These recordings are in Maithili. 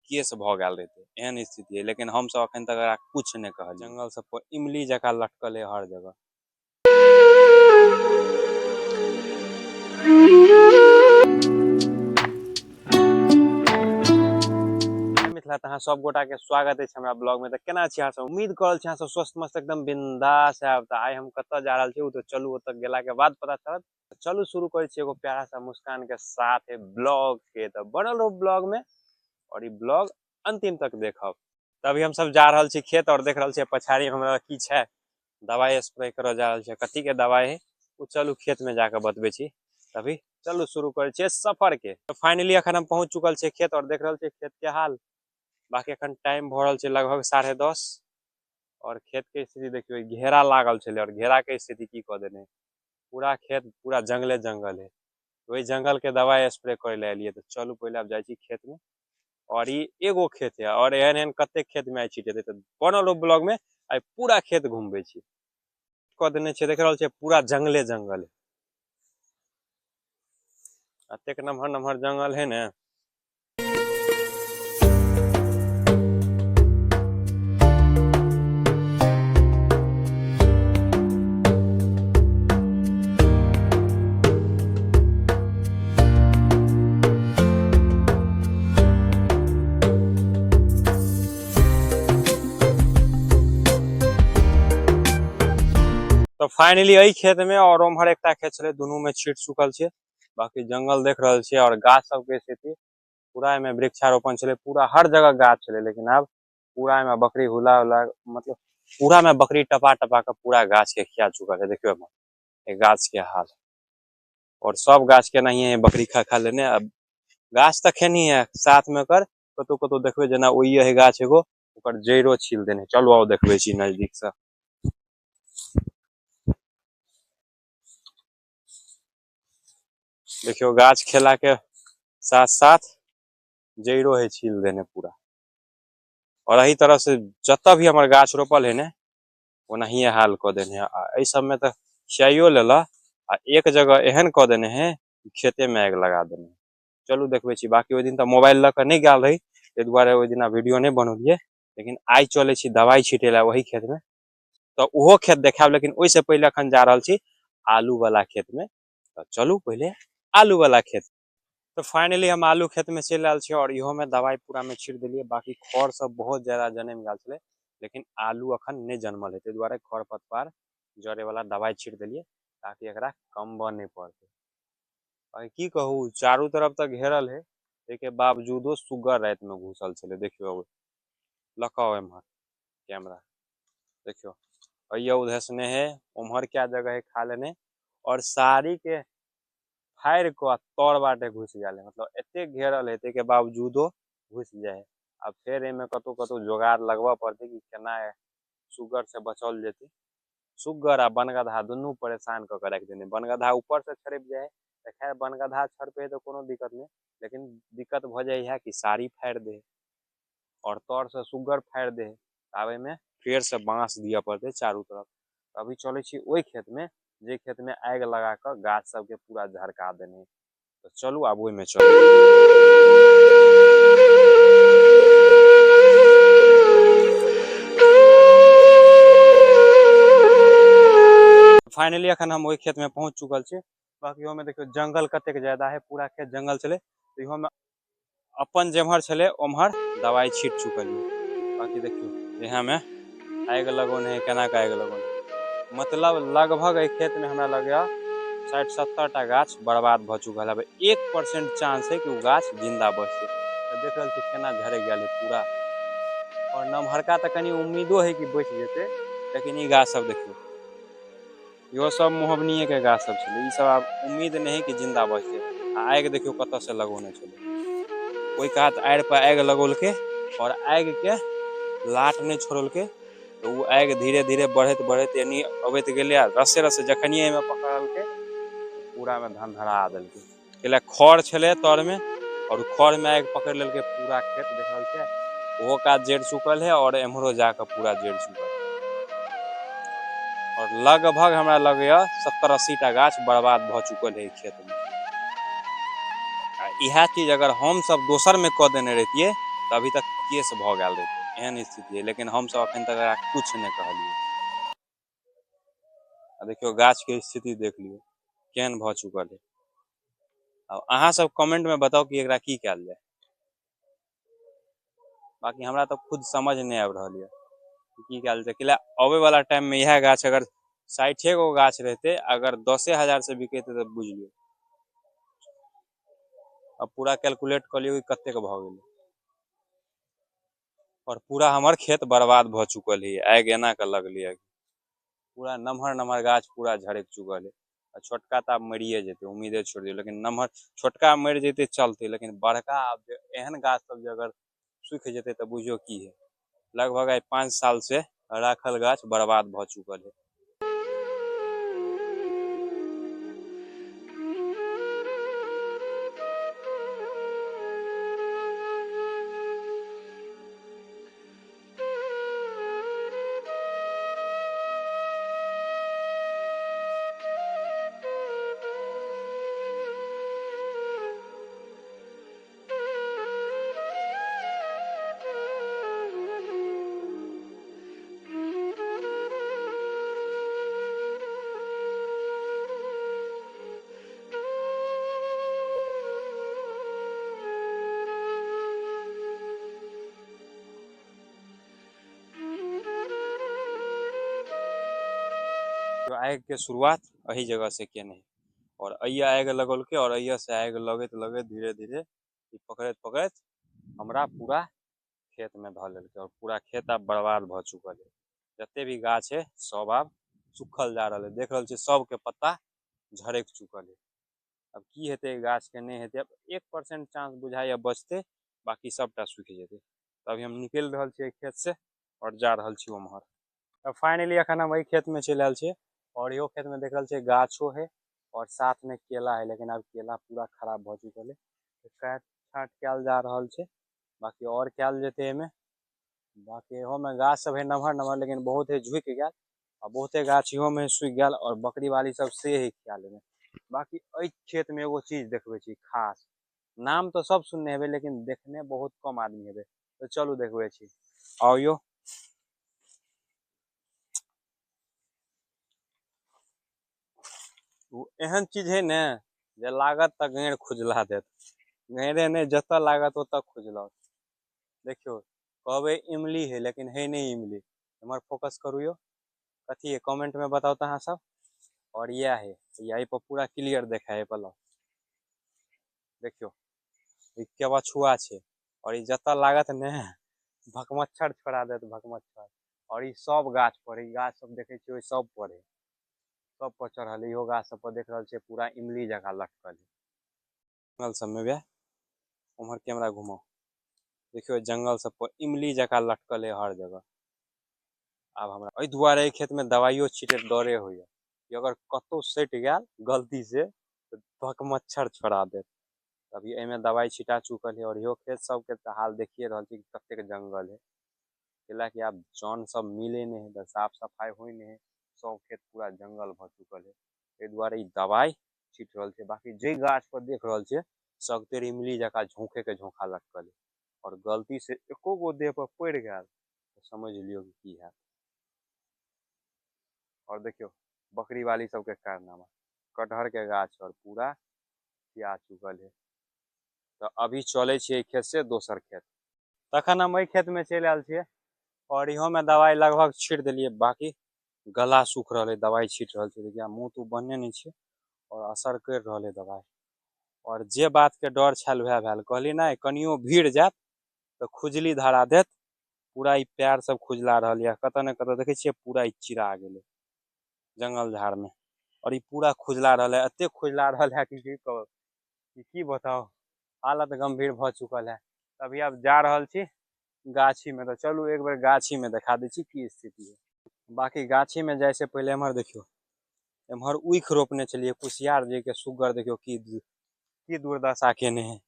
केस भऽ गेल रहितै, एहन स्थिति है। लेकिन हमसब अखन तक एकरा कुछ नहि कहलियै। जंगल सब पर इमली जकाँ लटकल है हर जगह। मिथिला तऽ अहाँ सब गोटा के स्वागत अछि हमरा ब्लॉग में। तऽ केना छी अहाँ सब? उम्मीद कर रहल छी अहाँ सब स्वस्थ मस्त एकदम बिंदास आयब। तऽ आइ हम कतऽ जा रहल छी ओ तऽ चलू ओतऽ गेला के बाद पता चलत। तऽ चलू शुरू करै छी एगो प्यारा सा मुस्कान के साथ ब्लॉग के। तऽ बनल रहू ब्लॉग में और ई ब्लॉग अंतिम तक देखब। तऽ अभी हम सब जा रहल छी खेत और देख रहल छी पछाड़ी हमरा की छै, दवाई स्प्रे करऽ जा रहल छै। कथी के दवाई है ओ चलू खेत में जाके बतबै छी। तभी चलू शुरू करै छियै सफर के। तऽ फाइनली अखन हम पहुँच चुकल छियै खेत और देख रहल छियै खेत के हाल। बाकी अखन टाइम भऽ रहल छै लगभग 10:30 और खेत के स्थिति देखियौ, घेरा लागल छलै और घेरा के स्थिति की कऽ देने, पूरा खेत पूरा जंगले जंगल है। वही जंगल के दवाई स्प्रे करे लए एलियै। तऽ चलू पहिले आब जाइ छी खेत में। और ई एगो खेत है और एहन एहन कते खेत में आइ छिटेतै। तऽ बनल रहू ब्लॉग में, आइ पूरा खेत घुमबै छी। कऽ देने छै, देख रहल छियै पूरा जंगले जंगल है, एतेक नमहर नमहर जंगल है ने। तऽ फाइनली एहि खेत में और उम्हर एकटा खेत छलै, दुनू में छीट चुकल छै। बाकी जंगल देख रहल छियै और गाछ सबके स्थिति पूरा एहिमे वृक्षारोपण छलै, पूरा हर जगह गाछ छलै, लेकिन आब पूरा एहिमे बकरी हुला हुला मतलब पूरा में बकरी टपा टपा के पूरा गाछ के खिया चुकल है। देखियौ एहिमे गाछ के हाल, और सब गाछ के एनाहिए बकरी खा खा लेने। अब गाछ तऽ खेनी है, साथ में ओकर कतौ कतौ देखबै जेना ओहि है गाछ एगो, ओकर जड़ो छील देने। चलू आउ देखबै छी नजदीक से। देखियौ गाछ खेला के साथ साथ जड़ो है छील देने पूरा। और एही तरह से जतऽ भी हमर गाछ रोपल है ने ओनाहिए हाल कऽ देने है। आ एहि सबमे तऽ खियाइयो लेलक आ एक जगह एहन कऽ देने है खेते में आगि लगा देने है। चलू देखबै छी। बाकी ओहि दिन तऽ मोबाइल लऽ कऽ नहि गेल रही, ताहि दुआरे ओहि दिना वीडियो नहि बनौलियै। लेकिन आइ चलै छी दवाइ छिटै लए ओही खेत में, तऽ ओहो खेत देखायब। लेकिन ओहिसँ पहिले अखन जा रहल छी आलू वाला खेत में। तऽ चलू पहिले आलू वाला खेत। तऽ फाइनली हम आलू खेत में चलि आयल छी और इहो में दवाई पूरा में छीट देलियै। बाकी खर सब बहुत ज्यादा जनमि गेल छलै, लेकिन आलू अखन नहि जनमल है, ताहि दुआरे खर पतवार जरे वाला दवाई छीट देलियै ताकि एकरा कमबऽ नहि पड़तै। बाकी की कहू, चारू तरफ तऽ घेरल है, ताहिके बावजूदो सुगर राति में घुसल छलै। देखियौ लकाओ एम्हर कैमरा, देखियौ अइयो उधेसने है, उम्हर क्या जगह है खा लेने, और साड़ी के फाड़ि कऽ तर बाटे घुसि गेल है। मतलब एतेक घेरल है ताहिके बावजूदो घुसि जाइ है। आब फेर एहिमे कतहु कतहु जोगाड़ लगबऽ पड़तै कि केना सुगर से बचाओल जेतै। सुगर आ बनगदहा दुनू परेशान कऽ के राखि देने। बनगदहा ऊपर से छड़पि जाइ है तऽ खैर बनगदहा छड़पे है तऽ कोनो दिक्कत नहि, लेकिन दिक्कत भऽ जाइ है कि साड़ी फाड़ि दे है और तर से सुगर फाड़ि दे है। आब एहिमे फेर से बाँस दिअ पड़तै चारू तरफ। अभी चलै छी ओहि खेत में, जे खेत में आगि लगा कऽ गाछ सबके पूरा झरका देने। तऽ चलू आब ओहिमे चलू। फाइनली अखन हम ओहि खेत में पहुंच चुकल छी। बाकी ओहिमे देखियौ जंगल कतेक ज्यादा है, पूरा खेत जंगल छलै। तऽ इहोमे अपन जेम्हर छलै ओम्हर दवाई छीट चुकल है। बाकी देखियौ यहाँ में आगि लगौने है, केना के आगि लगौने, मतलब लगभग एहि खेत में हमरा लगैया 60-70 टा गाछ बर्बाद भऽ चुकल है। 1% चांस है कि ओ गाछ जिंदा बचतै। तऽ देख रहल छी केना झरकि गेल है पूरा। और नमहरका तऽ कनि उम्मीदो है कि बचि जेतै, लेकिन ई गाछ सब देखियौ इहो सब मोहबनिये के गाछ सब छलै, ई सब आब उम्मीद नहि है कि जिंदा बचतै। आ आगि देखियौ कतऽ से लगौने छलै, ओहि कात आड़ि पर आगि लगौलकै और आगि के लाट नहि छोड़लकै, तऽ ओ आगि धीरे धीरे बढ़ैत बढ़ैत एनी अबैत गेलै आ रसे रसे जखनिये एहिमे पकड़लकै पूरा मे धनधरा देलकै। कैला खर छलै तर मे और खर मे आगि पकड़ि लेलकै, पूरा खेत देख रहल छियै ओहो कात जरि चुकल है और एम्हरो जाकऽ पूरा जरि चुकल है। और लगभग हमरा लगैया 70-80 टा गाछ बर्बाद भऽ चुकल है खेत में। आ इएह चीज अगर हम सब दोसर में कऽ देने रहितियै तऽ अभी तक केस भऽ गेल रहितै, एहन स्थिति है। लेकिन हमसब अखन तक एकरा कुछ नहि कहलियै। आ देखियौ गाछ के स्थिति देख लियौ केहन भऽ चुकल है। आब अहाँ सब कमेंट में बताउ कि एकरा की कयल जाय। बाकी हमरा तऽ खुद समझ नहि आबि रहल यऽ की कयल जाय। किला अबै वाला टाइम में इएह गाछ अगर 60 गो गाछ रहते, अगर 10,000 से बिकेते तऽ बुझि लियौ। अब पूरा कैलकुलेट कऽ लियौ कि कतेक भऽ गेलै। और पूरा हमर खेत बर्बाद भऽ चुकल है, आगि एना कऽ लगलै, पूरा नमहर नमहर गाछ पूरा झरकि चुकल है। आ छोटका तऽ आब मरिए जेतै, उम्मीदे छोड़ि दियौ। लेकिन नमहर छोटका मरि जेतै चलतै, लेकिन बड़का आब जे एहन गाछ सब जे अगर सूखि जेतै तऽ बुझियौ की है। लगभग आइ 5 साल से राखल गाछ बर्बाद भऽ चुकल है। आगि के शुरुआत एही जगह से केने है और अइया आगि लगौलकै और अइया से आगि लगैत लगैत धीरे धीरे पकड़ैत पकड़ैत हमरा पूरा खेत में धऽ लेलकै और पूरा खेत आब बर्बाद भऽ चुकल है। जते भी गाछ है सब आब सुखल जा रहल है, देख रहल छियै सबके पत्ता झरकि चुकल है। अब की हेतै गाछ के, नहि हेतै। अब 1% चांस बुझाइए बचतै, बाकी सबटा सुखि जेतै। तऽ अभी हम निकलि रहल छियै खेत से और जा रहल छी उम्हर। तऽ फाइनली अखन हम एहि खेत में चलि आयल छियै और इहो खेत में देख रहल छियै गाछो है और साथ में केला है, लेकिन आब केला पूरा खराब भऽ चुकल है। काटि छाँट कयल जा रहल छै, बाकी और कयल जेतै एहिमे। बाकी इहो में गाछ सब है नमहर नमहर, लेकिन बहुत है झुकि गेल आ बहुते गाछ इहो में सूखि गेल और बकरी वाली सब से है खिया लेने। बाकी एहि खेत में एगो चीज देखबै छी खास, नाम तऽ सब सुनने हेबै लेकिन देखने बहुत कम आदमी हेबै, तऽ चलू देखबै छी। आउ यौ, एहन चीज है ने जे लागत तऽ गैर खुजला देत, गैरे नहि जतऽ लागत ओतऽ खुजलत। देखियौ कहबै इमली है लेकिन है नहि इमली। एम्हर फोकस करू यौ, कथी है कमेंट में बताउ तऽ अहाँ सब। और इएह है, यही पर पूरा क्लियर देखा है पल। देखियौ ई केवछुआ छै और ई जतऽ लागत ने भकमच्छर छोड़ा देत, भकमच्छर। और ई सब गाछ पर, ई गाछ सब देखै छियै ओहि सब पर है, सब पर चढ़ल। इहो गाछ सब पर देख रहल छियै पूरा इमली जकाँ लटकल है। जंगल सब में वएह उम्हर कैमरा घुमाउ, देखियौ जंगल सब पर इमली जकाँ लटकल है हर जगह। आब हमरा एहि दुआरे एहि खेत में दवाइयो छीटे डरे होइया कि अगर कतौ सटि गेल गलती से तऽ भकमच्छर छोड़ा देत। अभी एहिमे दवाई छिटा चुकल है और इहो खेत सबके तऽ हाल देखिए रहल छी कि कतेक जंगल है। कैलाकि आब जन सब मिले नहि है तऽ साफ सफाई होइ नहि है, सब खेत पूरा जंगल भऽ चुकल है। एहि दुआरे ई दवाई छीट रहल छै। बाकी जे गाछ पर देख रहल छियै सगतेर इमली जकाँ झोंके के झोंका लटकल है और गलती से एको गो देह पर पड़ि गेल तऽ समझ लियौ कि की हैत। और देखियौ बकरी वाली सबके कारनामा, कटहर के गाछ और पूरा खिया चुकल है। तऽ अभी चलै छियै खेत से दोसर खेत। तखन हम एहि खेत में चलि आयल छियै और इहो में दवाई लगभग छीट देलियै, बाकी गला सूख रहल है, दवाई छीट रहल छै। देखिए मुँह तू बन्ने नहि छै और असर करि रहल है दवाई। और जे बात के डर छल वएह भेल, कहली नहि कनियो भीड़ जायत तऽ खुजली धरा देत। पूरा ई पैर सब खुजला रहल यऽ, कतऽ ने कतऽ देखै छियै पूरा ई चिरा गेलै जंगल झाड़ में और ई पूरा खुजला रहल है, एते खुजला रहल है कि की कहब, कि की बताउ, हालत गंभीर भऽ चुकल है। अभी आब जा रहल छी गाछी में, तऽ चलू एक बेर गाछी में देखा दै छी की स्थिति है। बाकी गाछी में जाइ से पहिले एम्हर देखियौ, एम्हर ऊख रोपने छलियै कुसियार जे के सुग्गर देखियौ की दुर्दशा केने है।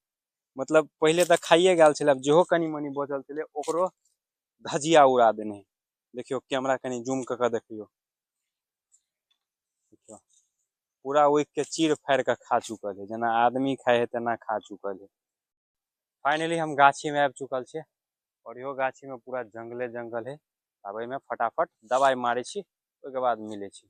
मतलब पहिले तऽ खाइए गेल छलै, आब जेहो कनि मनि बचल छलै ओकरो धजिया उड़ा देने है। देखियौ कैमरा कनि जूम कऽ कऽ देखियौ, देखियौ पूरा ऊख के चीर फाड़ि कऽ खा चुकल है, जेना आदमी खाइ है तेना खा चुकल है। फाइनली हम गाछी में आबि चुकल छी और इहो गाछी में पूरा जंगले जंगल है। आब एहिमे फटाफट दवाई मारै छी, ओहिके बाद मिलै छी।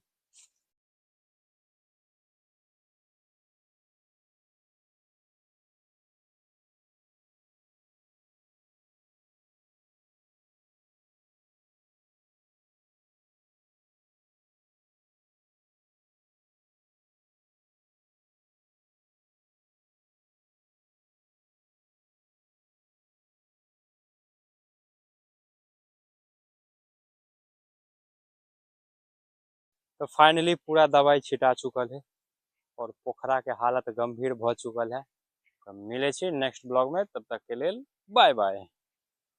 तो फाइनली पूरा दवाई छिटा चुकल है और पोखरा के हालत गंभीर भ चुकल है। तो मिले छी नेक्स्ट ब्लॉग में, तब तक के लेल बाय बाय।